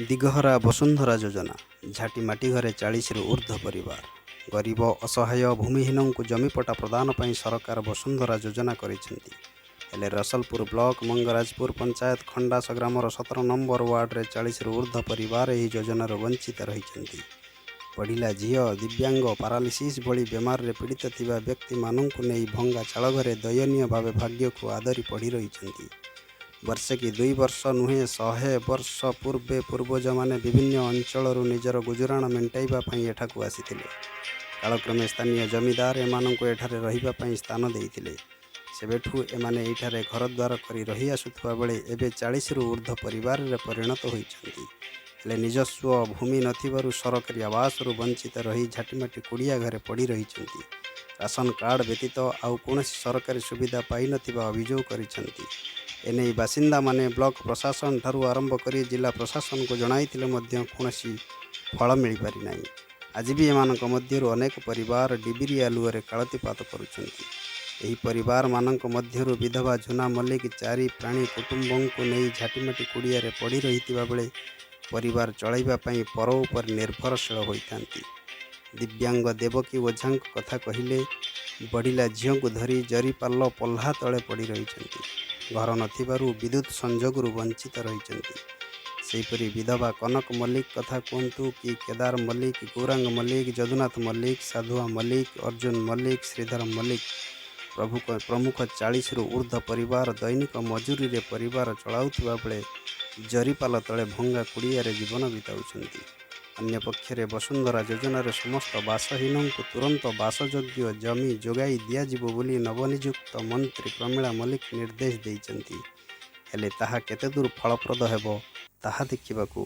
ଦିଗହରା ବସୁନ୍ଧରା ଯୋଜନା। ଝାଟିମାଟି ଘରେ 40ରୁ ଊର୍ଦ୍ଧ୍ୱ ପରିବାର। ଗରିବ, ଅସହାୟ, ଭୂମିହୀନଙ୍କୁ ଜମିପଟ୍ଟା ପ୍ରଦାନ ପାଇଁ ସରକାର ବସୁନ୍ଧରା ଯୋଜନା କରିଛନ୍ତି। ହେଲେ ରସଲପୁର ବ୍ଲକ ମଙ୍ଗରାଜପୁର ପଞ୍ଚାୟତ ଖଣ୍ଡାସ ଗ୍ରାମର 17 ନମ୍ବର ୱାର୍ଡରେ 40ରୁ ଊର୍ଦ୍ଧ୍ୱ ପରିବାର ଏହି ଯୋଜନାରୁ ବଞ୍ଚିତ ରହିଛନ୍ତି। ବଢ଼ିଲା ଝିଅ, ଦିବ୍ୟାଙ୍ଗ, ପାରାଲିସିସ୍ ଭଳି ବେମାରରେ ପୀଡ଼ିତ ଥିବା ବ୍ୟକ୍ତିମାନଙ୍କୁ ନେଇ ଭଙ୍ଗା ଚାଳଘରେ ଦୟନୀୟ ଭାବେ ଭାଗ୍ୟକୁ ଆଦରି ପଡ଼ି ରହିଛନ୍ତି। ବର୍ଷେ କି ଦୁଇ ବର୍ଷ ନୁହେଁ, 100 ବର୍ଷ ପୂର୍ବେ ପୂର୍ବଜମାନେ ବିଭିନ୍ନ ଅଞ୍ଚଳରୁ ନିଜର ଗୁଜୁରାଣ ମେଣ୍ଟାଇବା ପାଇଁ ଏଠାକୁ ଆସିଥିଲେ। କାଳକ୍ରମେ ସ୍ଥାନୀୟ ଜମିଦାର ଏମାନଙ୍କୁ ଏଠାରେ ରହିବା ପାଇଁ ସ୍ଥାନ ଦେଇଥିଲେ। ସେବେଠୁ ଏମାନେ ଏଇଠାରେ ଘରଦ୍ୱାର କରି ରହି ଆସୁଥିବା ବେଳେ ଏବେ 40ରୁ ଊର୍ଦ୍ଧ୍ୱ ପରିବାରରେ ପରିଣତ ହୋଇଛନ୍ତି। ହେଲେ ନିଜସ୍ୱ ଭୂମି ନଥିବାରୁ ସରକାରୀ ଆବାସରୁ ବଞ୍ଚିତ ରହି ଝାଟିମାଟି କୁଡ଼ିଆ ଘରେ ପଡ଼ି ରହିଛନ୍ତି। ରାସନ କାର୍ଡ଼ ବ୍ୟତୀତ ଆଉ କୌଣସି ସରକାରୀ ସୁବିଧା ପାଇନଥିବା ଅଭିଯୋଗ କରିଛନ୍ତି। ଏନେଇ ବାସିନ୍ଦାମାନେ ବ୍ଲକ ପ୍ରଶାସନଠାରୁ ଆରମ୍ଭ କରି ଜିଲ୍ଲା ପ୍ରଶାସନକୁ ଜଣାଇଥିଲେ ମଧ୍ୟ କୌଣସି ଫଳ ମିଳିପାରିନାହିଁ। ଆଜି ବି ଏମାନଙ୍କ ମଧ୍ୟରୁ ଅନେକ ପରିବାର ଡିବିରି ଆଲୁଅରେ କାଳାତିପାତ କରୁଛନ୍ତି। ଏହି ପରିବାରମାନଙ୍କ ମଧ୍ୟରୁ ବିଧବା ଝୁନା ମଲ୍ଲିକ ଚାରି ପ୍ରାଣୀ କୁଟୁମ୍ବଙ୍କୁ ନେଇ ଝାଟିମାଟି କୁଡ଼ିଆରେ ପଡ଼ି ରହିଥିବା ବେଳେ ପରିବାର ଚଳାଇବା ପାଇଁ ପର ଉପରେ ନିର୍ଭରଶୀଳ ହୋଇଥାନ୍ତି। ଦିବ୍ୟାଙ୍ଗ ଦେବକୀ ଓଝାଙ୍କ କଥା କହିଲେ, ବଢ଼ିଲା ଝିଅଙ୍କୁ ଧରି ଜରିପାଲ ପହ୍ଲା ତଳେ ପଡ଼ି ରହିଛନ୍ତି। ଘର ନଥିବାରୁ ବିଦ୍ୟୁତ୍ ସଂଯୋଗରୁ ବଞ୍ଚିତ ରହିଛନ୍ତି। ସେହିପରି ବିଧବା କନକ ମଲ୍ଲିକ କଥା କୁହନ୍ତୁ କି କେଦାର ମଲ୍ଲିକ, ଗୌରାଙ୍ଗ ମଲ୍ଲିକ, ଯଦୁନାଥ ମଲ୍ଲିକ, ସାଧୁଆ ମଲ୍ଲିକ, ଅର୍ଜୁନ ମଲ୍ଲିକ, ଶ୍ରୀଧର ମଲ୍ଲିକ ପ୍ରମୁଖ 40ରୁ ଊର୍ଦ୍ଧ୍ୱ ପରିବାର ଦୈନିକ ମଜୁରୀରେ ପରିବାର ଚଳାଉଥିବା ବେଳେ ଜରିପାଲ ତଳେ ଭଙ୍ଗା କୁଡ଼ିଆରେ ଜୀବନ ବିତାଉଛନ୍ତି। ଅନ୍ୟପକ୍ଷରେ ବସୁନ୍ଧରା ଯୋଜନାରେ ସମସ୍ତ ବାସହୀନଙ୍କୁ ତୁରନ୍ତ ବାସଯୋଗ୍ୟ ଜମି ଯୋଗାଇ ଦିଆଯିବ ବୋଲି ନବନିଯୁକ୍ତ ମନ୍ତ୍ରୀ ପ୍ରମିଳା ମଲ୍ଲିକ ନିର୍ଦ୍ଦେଶ ଦେଇଛନ୍ତି। ହେଲେ ତାହା କେତେଦୂର ଫଳପ୍ରଦ ହେବ, ତାହା ଦେଖିବାକୁ